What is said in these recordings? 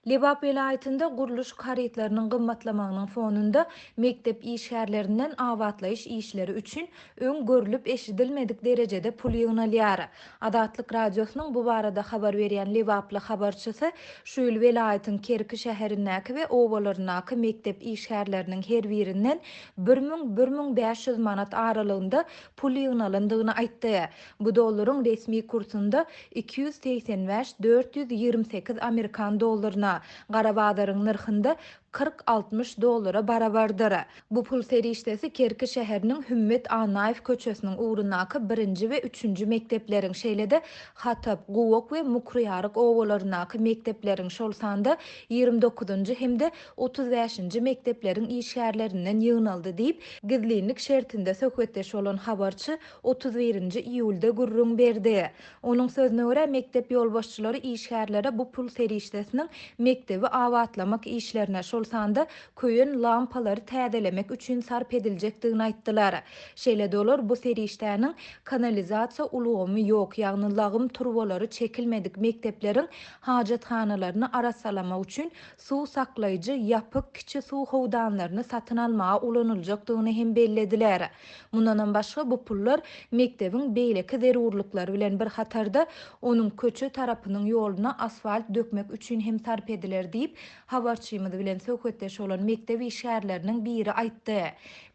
Lebap welaýatynda gurluşyk harytlarynyň gymmatlamagynyň fonunda mekdep işgärlerinden abatlaýyş işleri üçin öň görlüp-eşidilmedik derejede pul ýygnalýar. Azatlyk Radiosynyň bu barada habar berýän lebaply habarçysy şu ýyl welaýatyň Kerki şäherindäki we obalaryndaky mekdep işgärleriniň her birinden 1000-1500 manat aralygynda pul ýygnalandygyny aýtdy. Bu dollaryň resmi kursunda 285, 428 amerikan dollaryna, gara bazaryň nyrhynda 40-60 dollara barabardyr. Bu pul serişdesi Kerki şäheriniň Hümmet Annaýew köçesiniň ugrundaky birinji we üçünji mekdepleriň, şeýle-de Hatap, Guwak we Mukryýaryk obalaryndaky mekdepleriň, şol sanda 29-njy hem-de 35-nji mekdepleriň işgärlerinden ýygnaldy diýip, gizlinlik şertinde söhbetdeş bolan habarçy 31-nji iýulda gürrüň berdi. Onuň sözüne görä, mekdep ýolbaşçylary işgärlere bu pul serişdesiniň mekdebi abatlamak işlerine, şol sanda köýen lampalary täzelemek üçin sarp ediljekdigini aýtdylar. Şeýle-de olar bu serişdäniň kanalizasiýa ulgamy ýok, ýagny lagym turbalary çekilmedik mekdepleriň hajathanalaryny arassalamak üçin suw saklaýjy ýapyk kiçi suw howdanlaryny satyn almaga ulanyljakdygyny hem bellediler. Mundanam başga bu pullar mekdebiň beýleki zerurlyklary bilen bir hatarda, onuň köçe tarapynyň ýoluna asfalt dökmek üçin hem sarp ediler diýip, habarçymyz bilen söhbetdeş bolan mekdep işgärleriniň biri aýtdy.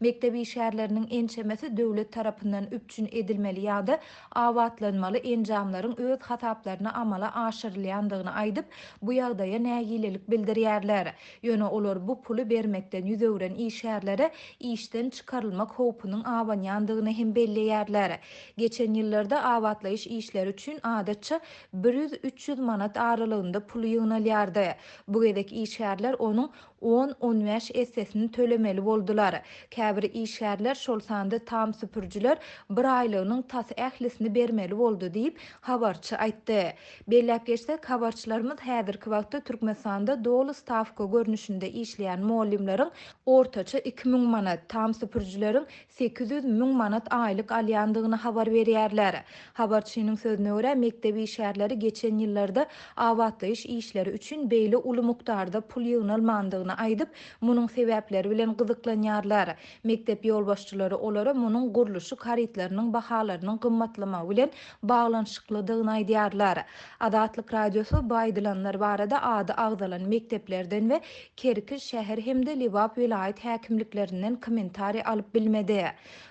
Mekdep işgärleriniň ençemesi döwlet tarapyndan üpjün edilmeli ýa-da abatlanmaly enjamlaryň öz hasaplaryna amala aşyrylýandygyny aýdyp, bu ýagdaýa nägilelik bildirýärler. Ýöne olar bu puly bermekden ýüz öwren işgärlere işden çykarylmak howpunyň abanýandygyny hem belleýärler. Geçen ýyllarda abatlaýyş işleri üçin adatça bir ýüz-üç ýüz manat aralygynda pul ýygnalýardy. Bu gezek işgärler onuň on-on bäş essesini tölemeli boldular. Käbir işgärler, şol sanda tam süpürijiler bir aýlygynyň tas ählisini bermeli boldy diýip, habarçy aýtdy. Belläp geçsek, habarçylarymyz häzirki wagtda Türkmenistanda doly stawka görnüşinde işleýän mugallymlaryň ortaça 2000 manat, tam süpürijileriň 800 müň manat aýlyk alýandygyny habar berýärler. Habarçynyň sözüne görä, mekdep işgärleri geçen ýyllarda abatlaýyş işleri üçin beýle uly mukdarda pul ýygnalmandygyny aýdyp, munuň sebäpleri bilen gyzyklanýarlar. Mekdep ýolbaşçylary olara munuň gurluşyk harytlarynyň bahalarynyň gymmatlamagy bilen baglanyşyklydygyny aýdýarlar. Azatlyk Radiosy bu aýdylanlar barada ady agzalan mekdeplerden we Kerki şäher hem-de Lebap welaýat häkimliklerinden kommentariý alyp bilmedi.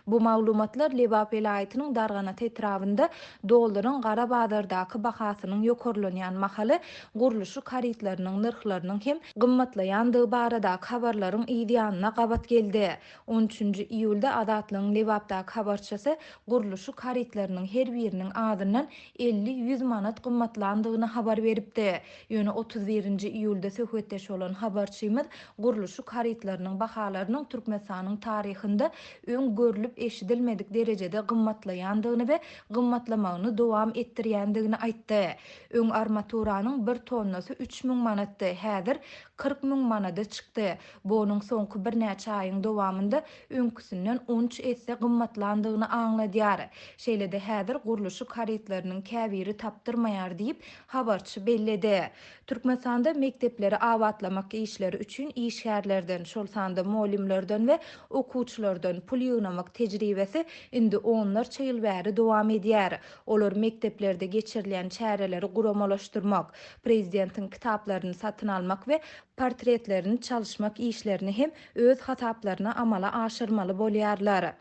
Bu maglumatlar Lebap welaýatynyň Darganata etrabynda dollaryň gara bazardaky bahasynyň ýokarlanýan mahaly gurluşyk harytlarynyň nyrhlarynyň hem gymmatlaýandygy baradaky habarlaryň yz ýanyna gabat geldi. On üçünji iýulda Azatlygyň Lebapdaky habarçysy gurluşyk harytlarynyň her biriniň azyndan 50-ýüz manat gymmatlandygyny habar beripdi. Ýöne 31-nji iýulda söhbetdeş bolan habarçymyz gurluşyk harytlarynyň bahalarynyň Türkmenistanyň taryhynda öň görlüp-eşidilmedik derejede gymmatlaýandygyny we gymmatlamagyny dowam etdirýändigini aýtdy. Öň armaturanyň bir tonnasy 3000 manatdy, häzir 40 müň manada çykdy. Bu onuň soňky birnäçe aýyň dowamynda öňküsinden on üç esse gymmatlandygyny aňladýar. Şeýle-de häzir gurluşyk harytlarynyň käbiri tapdyrmaýar diýip, habarçy belledi. Türkmenistanda mekdepleri abatlamak işleri üçin işgärlerden, şol sanda mugallymlardan we okuwçylardan pul ýygnamak tejribesi indi onlarça ýyl bäri dowam edýär. Olar mekdeplerde geçirilýän çäreleri guramalaşdyrmak, prezidentiň kitaplaryny satyn almak we portretlerini çalyşmak işlerini hem öz hasaplaryna amala aşyrmaly bolýarlar.